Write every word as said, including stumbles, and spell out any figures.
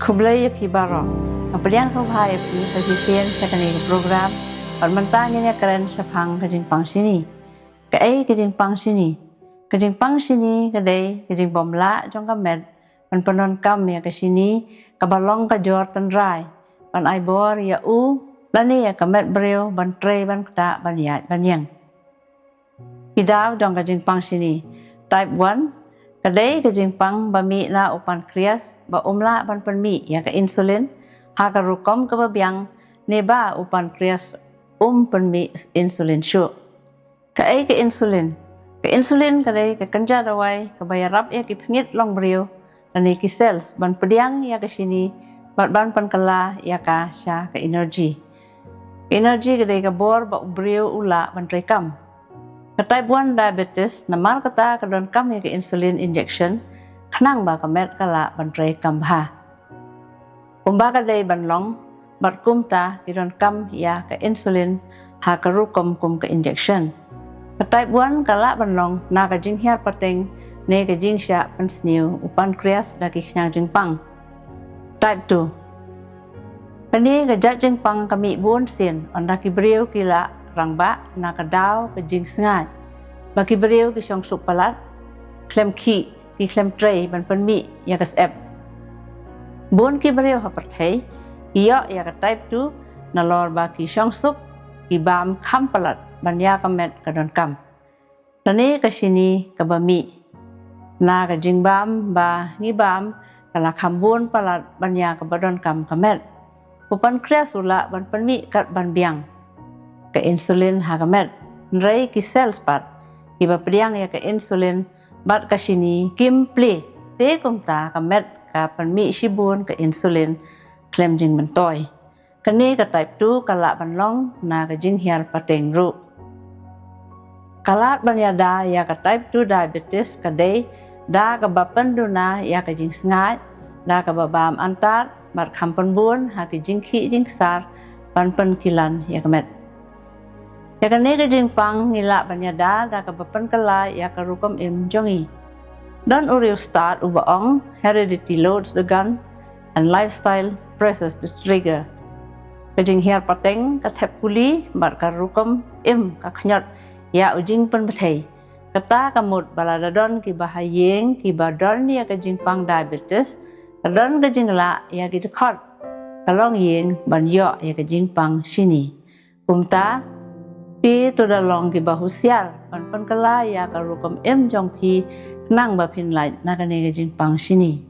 Khublei ïa phi baroh. Nga pdiang sngewbha ïa phi sa shisien sha kane ka program. Bad mynta ngin ïa kren shaphang ka jingpang shini. Kaei ka jingpang shini? Ka jingpang shini ka dei ka jingbym lah jong ka met ban pyndonkam ïa ka shini kaba long ka jor tynrai ban ai bor ïa u lane ïa ka met briew ban trei ban ktah ban ïaid ban ïeng. Ki daw jong ka jingpang shini. Type one, ka dei ka jingpang ba mih na u pancreas ba um lah ban pynmih ïa ka insulin ha ka rukom kaba biang, ne ba u pancreas um pynmih insulin shuh. Kaei ka insulin? Ka insulin ka dei ka kynja dawai kaba ïarap ïa ki phngit long briew lane ki cells ban pdiang ïa ka shini bad ban pynkylla ïa ka sha ka energy. Ka energy ka dei ka bor ba u briew u lah ban trei kam. Ka type one diabetes namar kata ka donkam ïa ka insulin injection khnang ba ka met ka lah ban trei kam bha. Kumba ka dei ban long, bad kumta ki donkam ïa ka insulin ha ka rukom kum ka injection. Ka type one ka lah ban long na ka jinghiar pateng ne ka jingshah pynsniew u pancreas da ki khñiang jingpang. Type two. Kane ka jait jingpang ka mih bun sien, ynda ki briew ki lah rangbah na ka daw ka jingsngaid. Ba ki briew ki shong suk palat, khlem khih, ki khlem trei ban pynmih ïa ka syep. Bun ki briew ha pyrthei ki ïoh ïa ka type two nalor ba ki shong suk, ki bam kham palat ban ïa ka met ka donkam. Lane ka shini kaba mih na ka jingbam ba ngi bam ka la kham bun palat ban ïa kaba donkam ka met. U pancreas u lah ban pynmih kat ban biang ka insulin ha ka met. Hynrei ki cells pat kiba pdiang ïa ka insulin bad ka shini kim plie, te kumta ka met ka pynmih shibun ka insulin khlem jingmyntoi. Kane ka type two ka lah ban long na ka jinghiar pateng ruh. Ka lad ban ïada ïa ka type two diabetes ka dei da kaba pynduna ïa ka jingsngaid, da kaba bam antad bad kham pynbun ha ki jingkhih jingksar ban pynkilan ïa ka met. Ïa kane ka jingpang ngi lah ban ïada da kaba pynkylla ïa ka rukom im jong ngi. Don u riewstad uba ong, heredity loads the gun and lifestyle presses the trigger. Ka jinghiar pateng ka thep kuli bad ka rukom im ka khñiot ïa u jingpynbthei. Kata ka mut ba lada don kiba ha ïing kiba don ïa ka jingpang diabetes, ka don ka jinglah ïa ki dkhot ka longïing ban ïoh ïa ka jingpang shini. Kumta, phi to da long kiba husiar ban pynkylla ïa ka rukom im jong phi khnang ba phin lait na kane ka jingpang shini.